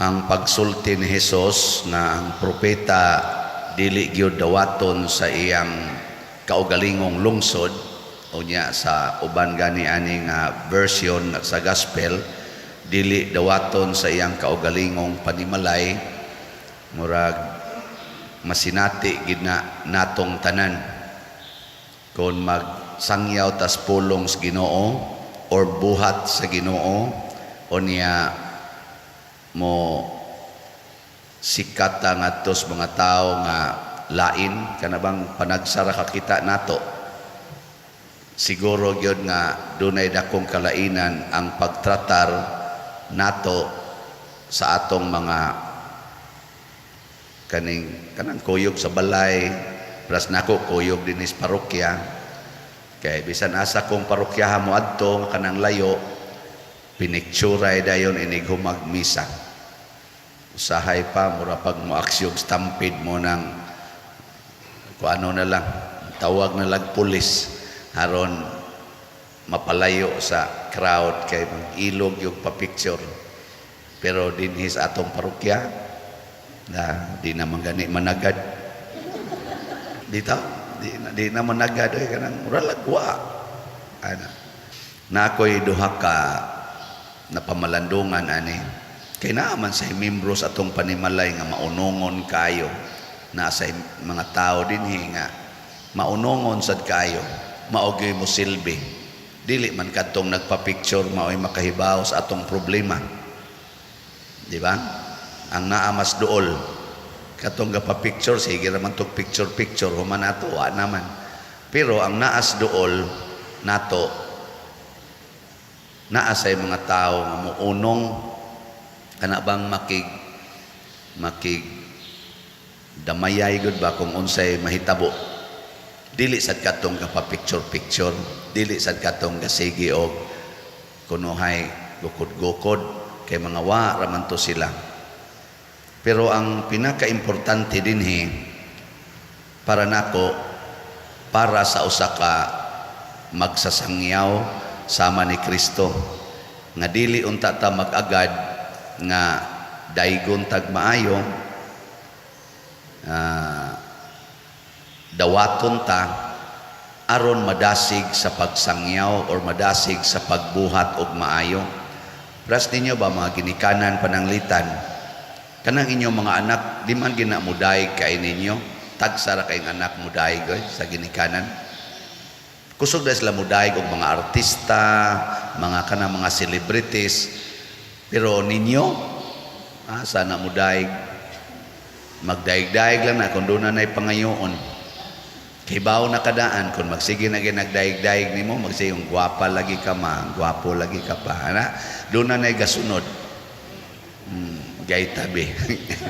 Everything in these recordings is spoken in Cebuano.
Ang pagsulti ni Jesus nga ang propeta dili gyud dawaton sa iyang kaugalingong lungsod, unya sa uban gani ani nga version sa gospel, dili dawaton sa iyang kaugalingong panimalay, murag masinati gid na natong tanan kung magsangyaw tas pulong sa Ginoo or buhat sa Ginoo, unya mo sikat ta ngadto sa mga tao nga lain kana bang panagsara kakita nato. Siguro gyud nga dunay dakong kalainan ang pagtratar nato sa atong mga kaning kanang kuyog sa balay. Pras nako, kuyog dinhi sa parokya, kay bisan asa kong parokyaha mo adto nga kanang layo, pinikturay dayon inig humag misa. Usahay pa mura pag moaksyog stampede mo ng kung ano na lang, tawag na lang pulis aron mapalayo sa crowd kay ilog yung pa-picture. Pero dinhi sa atong parokya na di naman gani managad dito, di na managad oy, kanang mura lagwa ana. Na ako'y duha ka napamalandungan ani, kay naa man sa membro sa atong panimalay nga maunongon kayo, na sa mga tao dinhi nga maunongon sad kayo, mao gyud mo silbi. Dili man kadtong nagpa-picture mao'y makahibaw sa atong problema, di ba? Ang naa mas duol, katong gapa-picture, sige ra man tog picture picture, human nato wa naman. Pero ang naas duol nato, naa say mga tao nga muunong, kana bang makig makig damayay gud ba kung unsay mahitabo. Dili sad katong gapa-picture picture, dili sad katong gasigi og kunuhay gukod-gukod, kay mga wa ra man to sila. Pero ang pinaka-importante dinhi para nako, para sa usa ka magsasangyaw sama ni Kristo, nga dili unta ta mag-agad nga daygon tag maayo, dawaton ta aron madasig sa pagsangyaw or madasig sa pagbuhat og maayo. Pras ninyo ba, mga ginikanan, pananglitan kanang inyong mga anak di man gina mudaig kay ninyo? Tagsa ra kayong anak mudaig oy sa ginikanan. Kusog na sila mudaig og mga artista, mga kanang mga celebrities, pero ninyo, sana mudaig? Magdaig-daig lang na kung doon na na'y pangayoon. Kibaw na kadaan kung magsige na nagdaig-daig nimo, magsige yung gwapa lagi ka ma, gwapo lagi ka pa. Ana, doon na na'y gasunod. Gay tabi.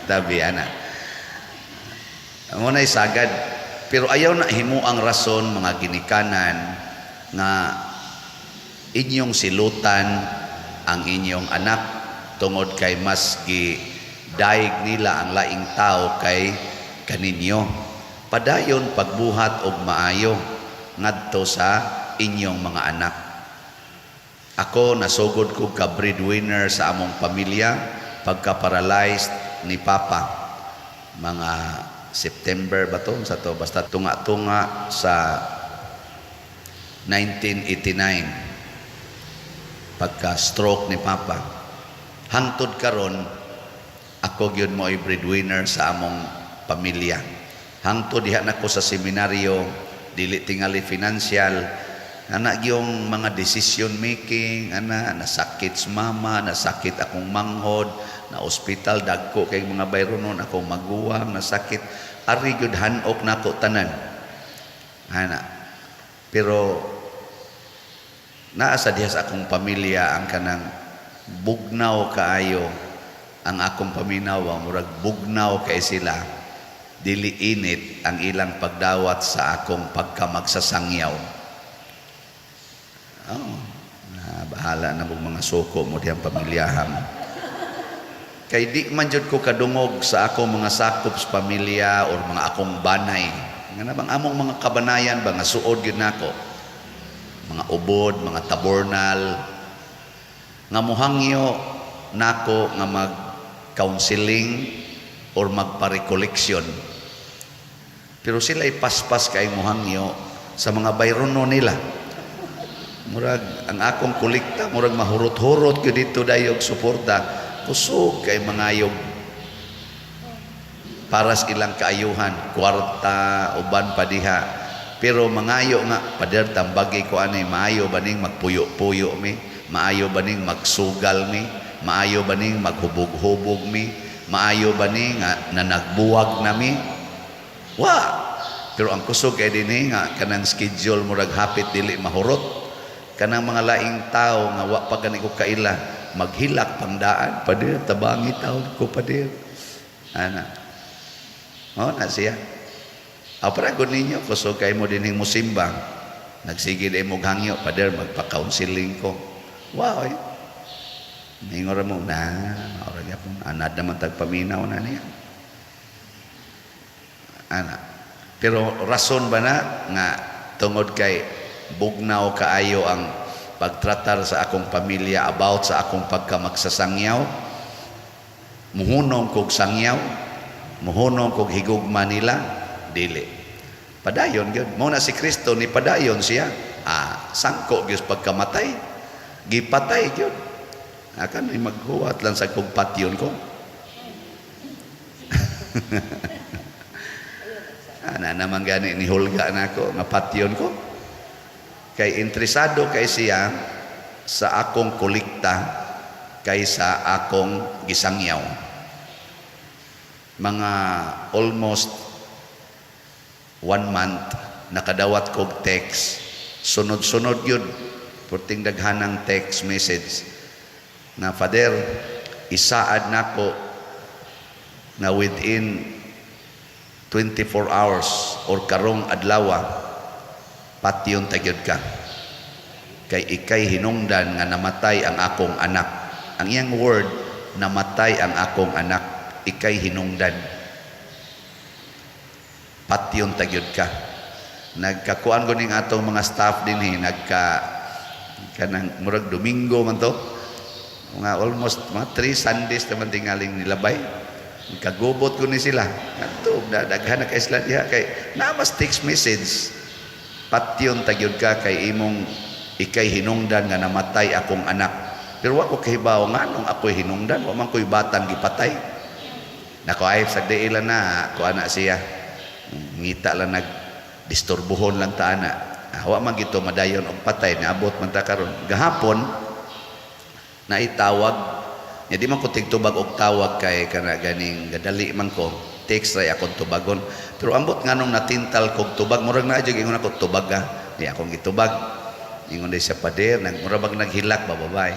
Tabi, ana. Mo na'y sagad. Pero ayaw na himo ang rason, mga ginikanan, nga inyong silutan ang inyong anak tungod kay mas gi daig nila ang laing tao kay kaninyo. Padayon pagbuhat og maayo ngadto sa inyong mga anak. Ako, nasugod ko ka breadwinner sa among pamilya pagka paralyzed ni Papa. Mga September ba to? Sa to basta tunga-tunga sa 1989 pagka stroke ni Papa. Hangtod karon, ako gyud mo'y breadwinner sa among pamilya. Hangtod diha nako sa seminaryo, dili tingali financial, ana yung mga decision making, ana nasakit sa mama, nasakit akong manghod, na ospital, dagko kay mga bayronon, akong maguwang nasakit, ari gyud hanok nako tanan. Ana. Pero naa sa diha sa akong pamilya ang kanang bugnaw kaayo ang akong paminaw, murag bugnaw kay sila, dili init ang ilang pagdawat sa akong pagkamagsasangyaw. Oh, na bahala na mong mga suko mo diyang pamilyahan. Kay di man jud ko kadungog sa akong mga sakop sa pamilya or mga akong banay. Nga na bang among mga kabanayan ba nga suod gyud nako. Mga Ubod, mga Tabornal nga muhangyo nako nga mag counseling or magpa-recollection. Pero sila ipaspas kay mohangyo sa mga bayrono nila. Murag ang akong kolekta murag mahurot-hurot gyud dito dayog suporta, kusog kay mangayog para sa ilang kaayuhan, kwarta, uban pa diha. Pero mangayo nga, "Pader, tambagi ko ani, maayo ba ning magpuyo-puyo mi? Maayo ba ning magsugal mi? Maayo ba ning maghubog-hubog mi? Maayo ba ni nga nanagbuwag na mi?" Wa. Pero ang kusog kay dinhi nga kanang schedule murag hapit dili mahurot. Kanang mga laing tao nga wa pa gani ko kaila, maghilak pangdaan, "Pader, tabangi taon ko, pader." Ana. Oh, na siya. Aw para gud ninyo, kusog kay mo dinhing musimba. Nagsige day mo hangyo, "Pader, magpa-counseling ko." Wow, eh. Ningon ra mo na, ora gyapon anad naman tagpaminaw na niya. Ana. Pero rason ba na nga tungod kay bugnaw kaayo ang pagtratar sa akong pamilya about sa akong pagkamagsasangyaw, muhunong kog sangyaw, muhunong kog higugma nila? Dili. Padayon gyud. Mao na si Kristo ni padayon siya. Ah, sangko gyud pagkamatay. Gipatay gyud. Akan ay maghuwat lang sa kog patyon ko. Ana naman gani ni hulga nako nga patyon ko. Kay interesado kay siya sa akong kolekta kaysa akong gisangyaw. Mga almost one month nakadawat kog text, sunod-sunod yun, purting daghanang text message na, "Father, isaad nako na within 24 hours or karong adlawa patyon ta gyud ka kay ikay hinungdan nga namatay ang akong anak." Ang iyang word, "Namatay ang akong anak, ikay hinungdan, patyon ta gyud ka." Nagkakuan ko ning atong mga staff dinhi, nagka kanang murag Domingo man to, mga almost mga 3 Sundays naman tingaling nilabay. Kagubot ko ni sila adto na daghan na kay sila diha kay namas text message, "Patyon ta gyud ka kay imong ikay hinungdan nga namatay akong anak." Pero wa ko kahibaw nganong ako'y hinungdan, wa man ko'y batang gipatay. Nako, ay sa diila na ko ana siya, ngita lang, nag disturbuhon lang ta ana. Ah, wa man gito madayon og patay, niabot man ta karon. Gahapon naitawag nya, di man ko tigtubag og tawag kay kana ganing gadali man ko, text ray akong tubagon. Pero ambot nganong natintal kog tubag, murag na jud ingon ako, "Tubag ka." Di akong gitubag. Ingon day sa pader, nag mura bag naghilak ba babay,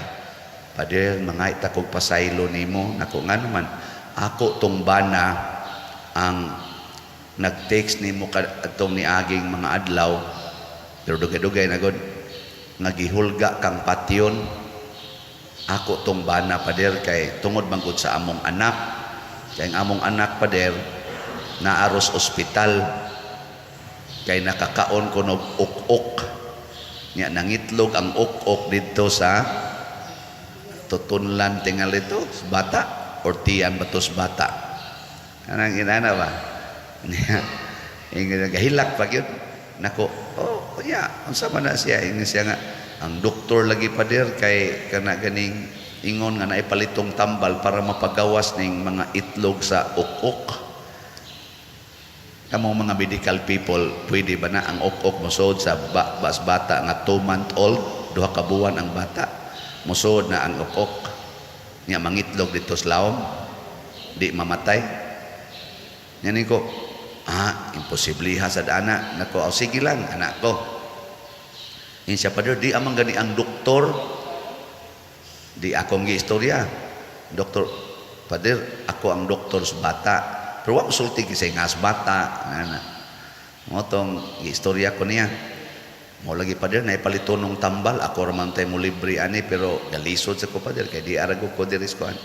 "Pader, mga ita kog pasaylo nimo." Nako, nga naman? "Ako tong bana ang nag-text nimo atong niaging mga adlaw," pero dugay-dugay na gud, "nga gihulga kang patyon. Ako tong bana, pader, kay tungod man gud sa among anak, kay ang among anak, pader, naaros ospital kay nakakaon ko og ok-ok nya nangitlog ang ok-ok didto sa tutunlan tingal ito bata or tiyan batos bata." Anang inana ba niya, ingon, gahilak pa gyud nako. "Oh yeah, unsa man na siya?" Ingon siya nga ang doktor lagi, pader, kay kana ganing ingon nga naipalitong tambal para mapagawas ning mga itlog sa ok-ok. Kamo mga medical people, pwede ba na ang ok-ok mosuod sa bas bata nga 2 month old, 2 ka buwan ang bata, mosuod na ang ok-ok nya mangitlog dito sa lawom, di mamatay? Yan ko, "Ah, imposible ha sa ana." Nako, "Oh, sige lang, anak ko." Yun siya, "Pader, di amang gani ang doktor." Di akong giistorya. "Doktor, pader, ako ang doktor sa bata." Pero wa ko sulti kasi nga sa bata. Ana. Motong giistorya ko niya. "Mo lagi, pader, na ipalitonong tambal. Ako raman tayo mo libre ani, pero galisod sa ko, pader, kay di arago ko diri sa kuan."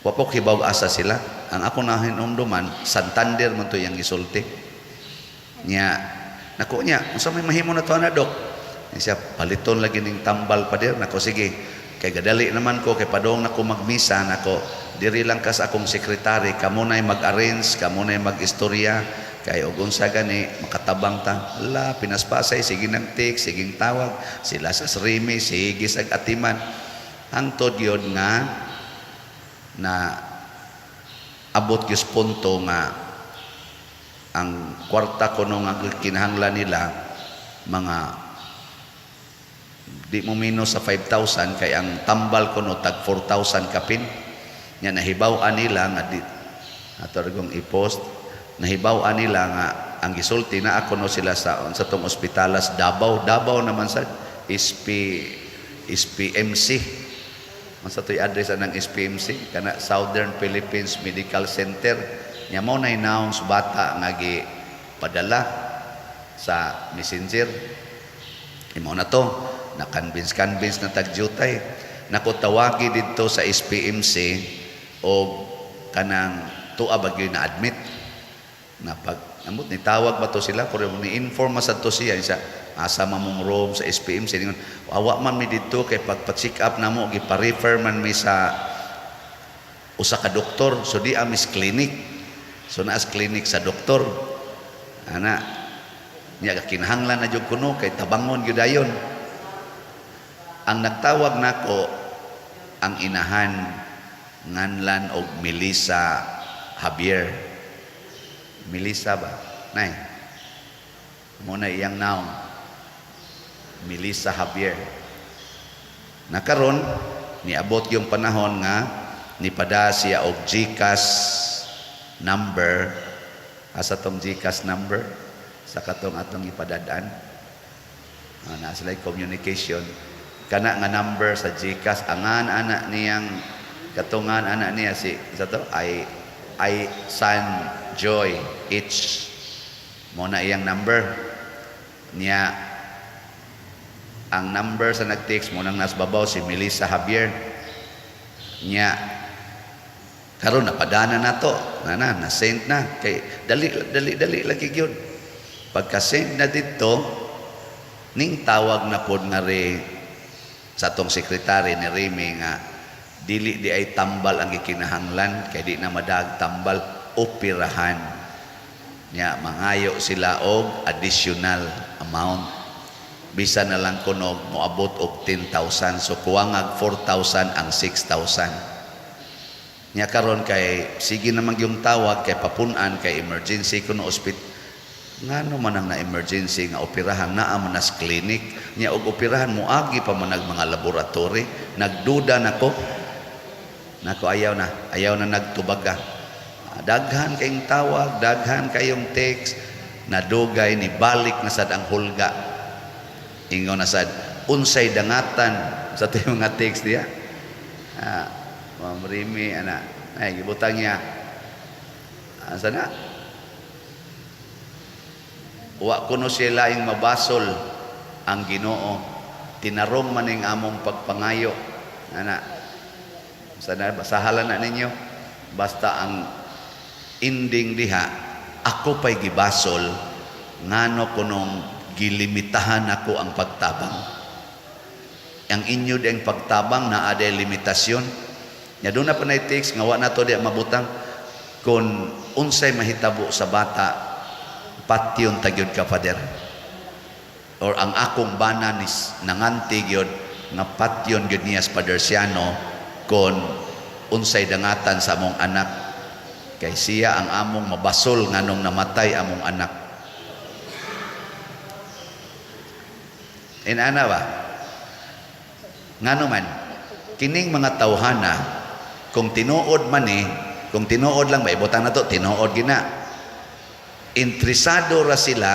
Wa po kibaw asa sila. Ang ako nahinumduman, Santander man to yang gisulti. Nya, nako niya, "Unsa may mahimo na to ana, dok?" Niya siya, "Paliton lagi ning tambal, pader." "Nako, sige. Kay gadali naman ko, kay padong nako magmisa, nako." Diri lang ka sa akong sekretary, kamo na'y mag-arrange, kamo na'y mag-istorya, kay og unsa gani makatabang ta. La pinaspasay, sige nang text, sige tawag sila sa Remy, sige sag atiman, hangtod yun nga na abot gyud punto nga ang kwarta kuno nga kinahanglan nila mga di mo minus sa 5,000, kay ang tambal kuno tag 4,000 kapin. Nya nahibaw-an nila nga di ato kong i-post, nahibaw-an nila nga ang gisulti na ako no sila sa tong ospitalas Davao, Davao naman sa SP SPMC man sa to'y address anang SPMC kana, Southern Philippines Medical Center. Nya mo na announce bata nga gi padala sa messenger. Imo na to na convince convince na tagjutay nako, tawagi didto sa SPMC og kanang tuwa ba gyud na admit na pag amot ni tawag ba to sila, pero ni inform man sad to siya sa asa man mong room sa SPMC. Ningon, awa man mi didto kay pag pa-check up namo, gipa-refer man mi sa usa ka doktor, so di amis clinic, so naas clinic sa doktor ana. Nya kinahanglan na jud kuno kay tabangon gyud dayon. Ang nagtawag nako ang inahan, nganlan og Melissa Javier. Melissa ba nay mo na iyang naon, Melissa Javier. Nakaron niabot yung panahon nga nipada siya og GCash number. Asa tong GCash number sa katong atong ipadadaan? Ah, naa sila communication kana nga number sa GCash. Angan anak niyang katungan anak niya si sa to ay San Joy H mo na iyang number niya. Ang number sa nag-text mo nang nas babaw, si Melissa Javier. Niya karon napadana na to na na na send na kay dali dali dali lagi gyud. Pagka send na didto, ning tawag na pod nga re sa atong sekretary ni Remy nga dili di ay tambal ang gikinahanglan kay di na madag tambal, operahan. Nya mangayo sila og additional amount, bisan na lang kunog moabot og 10,000, so kuwangag 4,000 ang 6,000. Nya karon kay sige naman yung tawag kay papun-an kay emergency kuno ospital. Ngano man ang na emergency nga operahan, naa man nas clinic? Nya og operahan moagi pa man nag mga laboratory. Nagduda nako nako, ayaw na, ayaw na nagtubaga. Daghan kayong tawag, daghan kayong text, nadugay ni balik na sad ang hulga. Ingon na sad, unsay dangatan sa ito mga text diya. Ah, Ma'am Remy, ana, ay gibutang niya. Asa na? Wa kuno siya laing mabasol ang Ginoo. Tinarong man ning among pagpangayo. Ana. Sana basahalan na ninyo. Basta ang ending diha, ako pa'y gibasol ngano kunong gilimitahan ako ang pagtabang. Ang inyo diyang pagtabang na aday limitasyon. Nya doon na pa na text nga wa na to diya mabutang, kung unsay mahitabo sa bata, patyon ta gyud ka, Father, or ang akong bana nis nanganti gyud nga patyon gyud niya sa Father Siano kon unsay dangatan sa among anak, kay siya ang among mabasol nganong namatay among anak. Inana ba? Ngano man kining mga tawhana, kung tinuod man ni, kung tinuod lang ba, ibutang na to, tinuod gina, interesado ra sila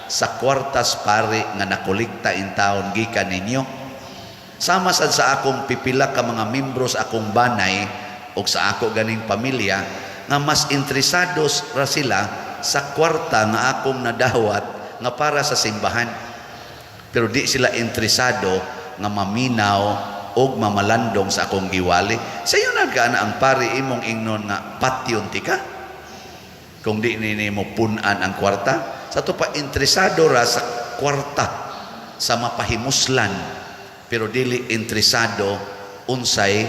sa kwartas pare nga nakolekta in taon gikan ninyo. Sama sad sa akong pipila ka mga membro sa akong banay o sa ako ganing pamilya nga mas interesados ra sila sa kwarta nga akong nadawat nga para sa simbahan, pero di sila interesado nga maminaw og mamalandong sa akong giwali. Sayo na ka na ang pari imong ingnon nga patyon tika kung di ni mo punan ang kwarta. Sa to pa, interesado ra sa kwarta sa mapahimuslan, pero dili interesado unsay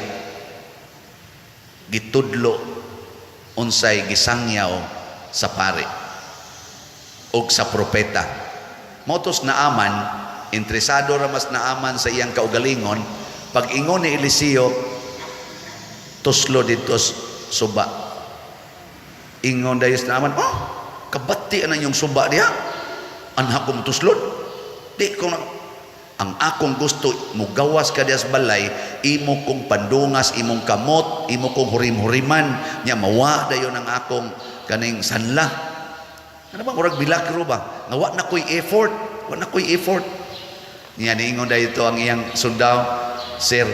Gitudlo unsay gisangyaw sa pari ug sa propeta. Mao to si Naaman, interesado ra mas Naaman sa iyang kaugalingon. Pag ingon ni Eliseo, "Tuslo didto suba," ingon dayon si Naaman, "Oh, kabati na inyong suba diha. Anha ko motuslod? Di ko na, ang akong gusto, mugawas ka diha sa balay, imo kong pandungas imong kamot, imo kong hurim-huriman, nya mawa dayon ang akong kaning sanla." Ano ba, murag milagro ba? Nga wa na ko'y effort, wa na ko'y effort. Niya niingon dito ang iyang sundao, "Sir,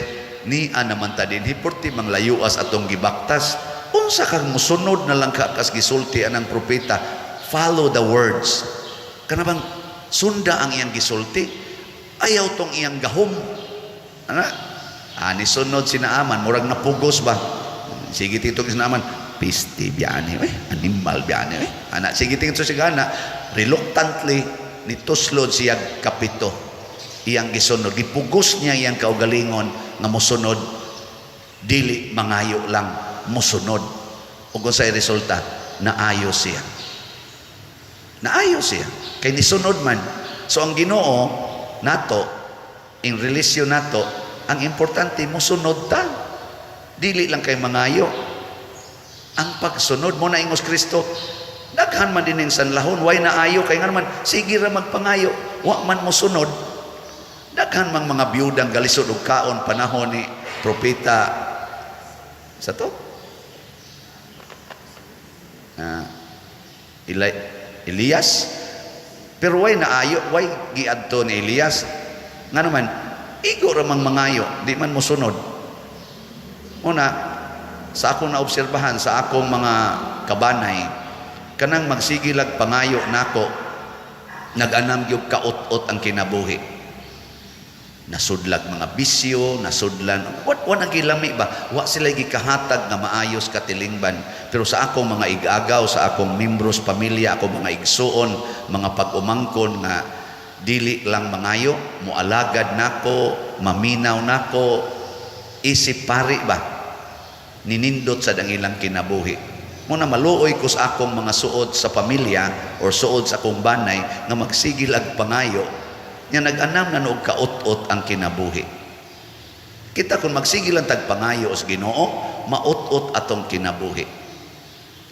nia naman ta dinhi, porti mang layuas atong gibaktas. Unsa kang musunod na lang ka kas gisulti anang propeta?" Follow the words. Kana bang sunda ang iyang gisulti? Ayaw tong iyang gahom. Ana? Ani sunod si Naaman, murag napugos ba? Sige titong si Naaman, "Piste biyani, eh, animal biyani, eh." Ana, sige tingin sa sigana, reluctantly, nituslod siya kapito. Iyang gisunod, gipugos niya iyang kaugalingon nga mosunod, dili mangayo lang, mosunod. Ug unsay resulta? Naayo siya. Naayo siya. Kay nisunod man. So ang Ginoo nato, in relasyon nato, ang importante mosunod ta. Dili lang kay mangayo. Ang pagsunod mo na ingos Kristo, daghan man din sanlahon, way naayo kay nga man sige ra magpangayo, wa man mosunod. Daghan mang mga biyudang galisod og kaon panahon ni propeta sa to. Elias, pero way naayo, way giadto ni Elias. Nga naman, igo ra mang mangayo, di man mosunod. Una, sa akong naobserbahan, sa akong mga kabanay, kanang magsigilag pangayo nako, nag-anam gyud kaut-ot ang kinabuhi. Nasudlag mga bisyo, nasudlan, wa nagilami ba? Wa sila gikahatag nga maayos katilingban. Pero sa akong mga igagaw, sa akong membros pamilya, akong mga igsuon, mga pag-umangkon nga dili lang mangayo, mualagad nako, maminaw nako, isip pari ba? Ninindot sa ang ilang kinabuhi. Muna maluoy ko sa akong mga suod sa pamilya or suod sa akong banay nga magsigil ag pangayo nya nag-anam na noog kaut-ot ang kinabuhi. Kita kung magsigil ang tagpangayo sa Ginoo, maut-ot atong kinabuhi.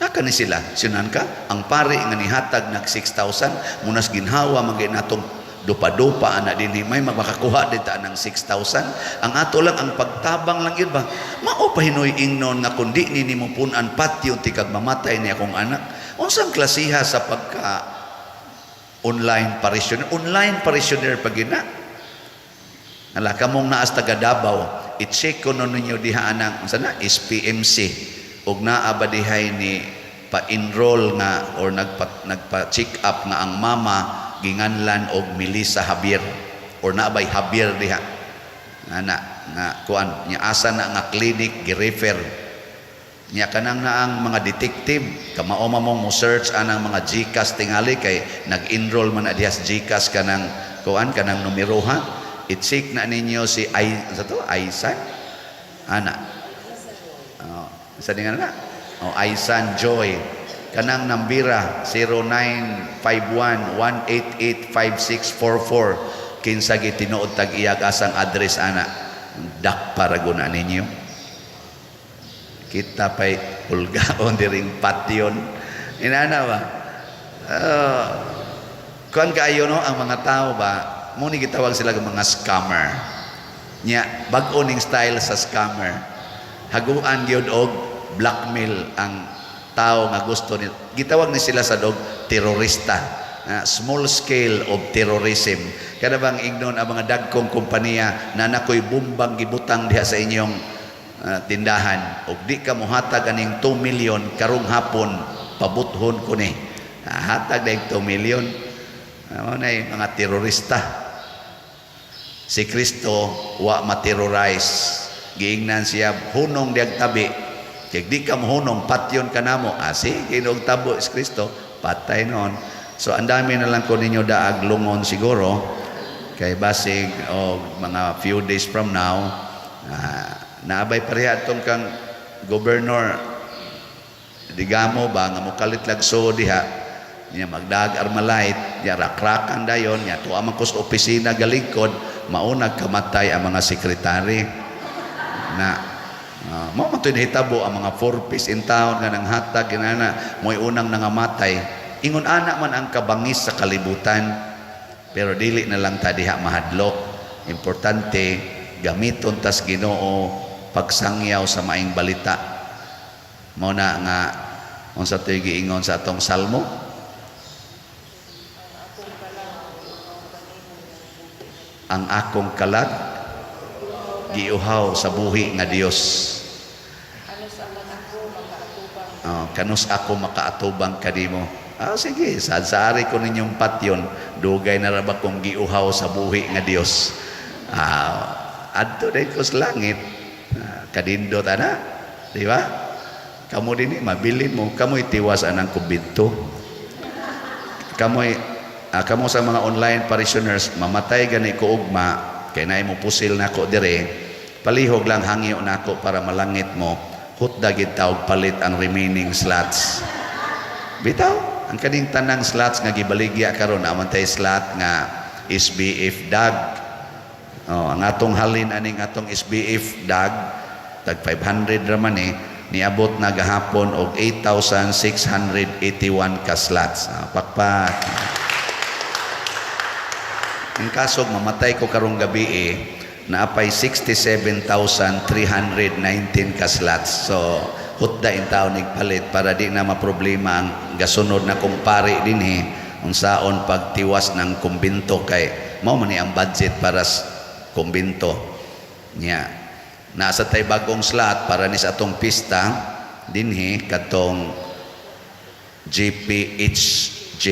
Naka ni sila, sinan ka, ang pari nga nihatag nag 6,000, munas ginhawa man natong dupa-dupa ana dinhi may makakuha din ta ng 6,000. Ang ato lang ang pagtabang lang yun ba? Mao pa hinoy ingnon nga kundi ni nimo punan, patyon tikag mamatay ni akong anak. Unsang klasiha sa pagka online parishioner? Online parishioner pag gina. Ala kamong naas taga Davao, i-check ko no ninyo diha anang unsa na SPMC ug naa ba dihay ni pa-enroll nga or nagpa check up nga ang mama ginganlan og Melissa Javier or naa bay Javier diha ana nga kuan nya, asa na nga clinic gi-refer niya. Kanang naang mga detective, kamao mong mo search anang mga GCash, tingali kay nag-enroll man na diha sa GCash kanang kuan, kanang numero ha. I-check na ninyo si ay sa to Aisan ana, oh, sa dingan na, oh, Aisan Joy, kanang nambira 0951 188 5644. Kinsa gitinuod tag iyag asang address ana, dak para guna ninyo. Kita pa'y pulgaon diring patyon inana ba. Kuan kaayo no ang mga tao ba mo ni gitawag sila og mga scammer. Nya bag-o ning style sa scammer, haguan gyud og blackmail ang tao nga gusto ni, gitawag ni sila sa dog terorista. Small scale of terrorism. Kada bang ingnon ang mga dagkong kompanya na nakoy bumbang gibutang diha sa inyong tindahan ug di ka mohatag aning 2 million karong hapon, pabuthon ko ni. Hatag na 2 million. Mao na yung mga terorista. Si Kristo wa ma-terrorize. Giingnan siya, "Hunong diag tabi. Kay di ka mohunong, patyon ka namo." Ah, sige, og tabo si Kristo, patay noon. So ang dami na lang ko ninyo daag lungon siguro kay basig o mga few days from now, naabay pareha atong kang Governor Digamo ba nga mokalit lagso diha niya, magdag Armalite niya, rakrakan dayon niya, tuwa man ko sa opisina galigkod, mauna kamatay ang mga sekretary na. Mao man to'y nahitabo ang mga four piece in town nga nanghatag ginana, mo'y unang nangamatay. Ingon ana man ang kabangis sa kalibutan, pero dili na lang ta diha mahadlok. Importante, gamiton tas Ginoo pagsangyaw sa maayong balita. Mao na nga unsa to'y giingon sa atong salmo? Ang akong kalag Ang akong kalag giuhaw sa buhi nga Dios. Kanus-a man ako makaatubang. Oh, kanus ako makaatubang kanimo. Ah, sige, sad sa ari ko ninyong patyon, dugay na ra ba kong giuhaw sa buhi nga Dios. Ah, adto day ko sa langit. Ah, kanindot ana, di ba? Kamo dinhi mabilin mo, kamo'y tiwas anang kumbinto. Kamo'y kamo sa mga online parishioners, mamatay gani ko ugma, kay naay mo pusil nako dire, palihog lang hangyo nako para malangit mo, hutda gid ta og palit ang remaining slots. Bitaw, ang kaning tanang slots nga gibaligya karon, aman tay slot nga SBF DAG. Oh, ang atong halin aning atong SBF DAG tag 500 ra man eh, niabot na gahapon og 8,681 ka slots. Ah, pakpak. Ang kasog mamatay ko karong gabi eh, naapay 67,319 ka slots. So, hutda in taon palit para di na maproblema ang gasunod na kumpare dinhi unsaon pagtiwas ng kumbinto, kay mao man ni ang budget para sa kumbinto niya. Nasa tay bagong slot para ni sa atong pista dinhi, katong GPHJ,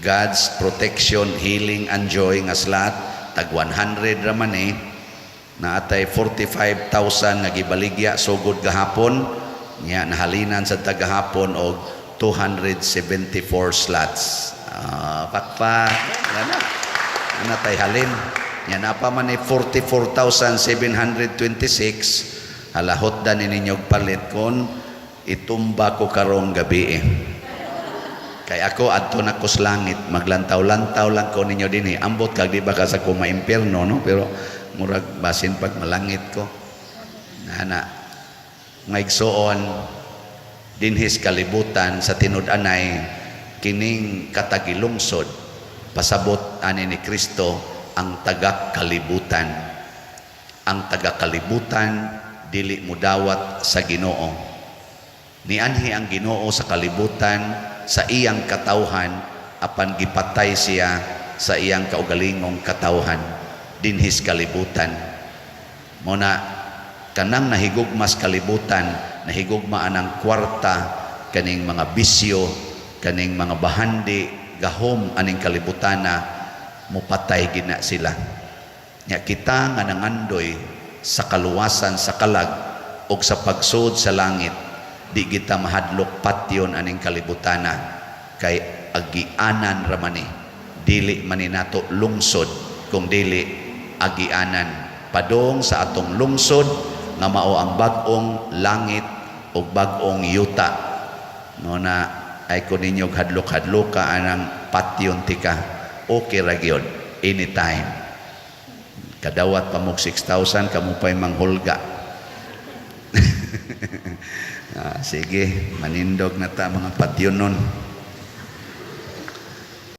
God's Protection, Healing and Joy nga slot, tag 100 ra man eh. Naatay 45,000 nga gibaligya sugod gahapon nya, nahalinan sa tagahapon og 274 slots. Ah, pakpak na na tay halin nya, napa man ni 44,726. Halahot da ni ninyo palit kon itumba ko karong gabi eh. Kay ako, adto na ko sa langit, maglantaw-lantaw lang ko ninyo dinhi. Ambot kag di ba ka sa ko maimpierno, no? Pero murag basin pag malangit ko. Nana, ngaigsoon, dinhis kalibutan sa tinud-anay kining katagilungsod, pasabot ani ni Kristo ang taga-kalibutan. Ang taga-kalibutan dili mudawat sa Ginoo. Nianhi ang Ginoo sa kalibutan sa iyang katawhan, apan gipatay siya sa iyang kaugalingong katawhan dinhis kalibutan. Mao na kanang nahigugmas kalibutan, nahigugma anang kwarta, kaning mga bisyo, kaning mga bahandi, gahom aning kalibutana, mupatay gina sila. Nya kita nga nangandoy sa kaluwasan sa kalag og sa pagsud sa langit, di kita mahadlok patyon aning kalibutana, kay agianan ra man ni, dili man ni nato lungsod kung dili agianan padong sa atong lungsod nga mao ang bag-ong langit ug bag-ong yuta. No na ay ko ninyo hadlok-hadloka anang patyon tika, okay ra gyud anytime. Kadawat pa mog 6,000, kamo pa'y manghulga. Ah, sige, manindog na ta, mga patyon nun.